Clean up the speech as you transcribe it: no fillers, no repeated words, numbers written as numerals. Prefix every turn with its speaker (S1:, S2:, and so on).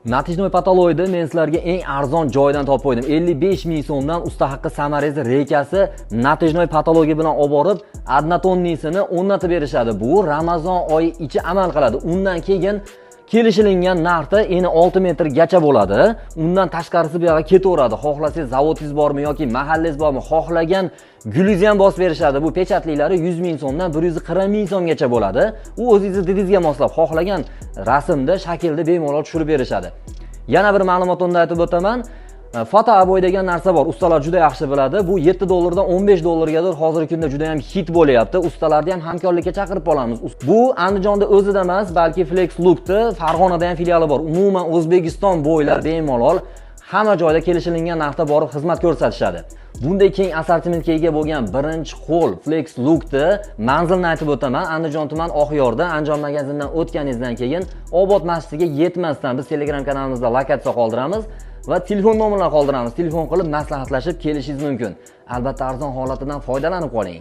S1: Натяжной потолок ni men sizlarga eng arzon joydan topib qo'ydim. 55 ming so'mdan usta haqqi, саморез i, рейка si, натяжной потолок i bilan olib borib, однотонный sini o'rnatib berishadi. Bu Ramazon oyi ichi amal qiladi. Undan keyin kelishilingan narxda eni 6 metrgacha bo'ladi. Undan tashqarisi bu yoqqa ketaveradi. Xohlasangiz, zavodingiz bormi yoki mahallangiz bormi, xohlagan gulingizni ham bosib berishadi. Bu печать liklari 100 ming so'mdan 140 ming so'mgacha bo'ladi. U o'zingizni didingizga moslab xohlagan rasmda, shaklda bemalol tushirib berishadi. Yana bir ma'lumot unda aytib o'taman. Фото обои degan narsa bor. Ustalar juda yaxshi biladi. Bu 7 dollardan 15 dollargadir hozirgi kunda juda ham hit bo'lyapti. Ustalarni ham hamkorlikka chaqirib qolamiz. Bu Andijonda o'zida emas, balki Flex Look'ni Farg'onada ham filiali bor. Umuman O'zbekiston bo'ylab bemalol hamma joyda kelishilingan narxda borib xizmat ko'rsatishadi. Bunday keng assortimentga ega bo'lgan birinchi qo'l Flex Look'ni manzilini aytib o'taman. Andijon tuman Oqyorda, Andijon magazindan o'tganingizdan keyin Obod masjidiga yetmasdan biz Telegram kanalimizda lokatsiya qoldiramiz va telefon nomerlarini qoldiramiz. Telefon qilib maslahatlashib kelishingiz mumkin. Albatta arzon holatidan foydalanib qoling.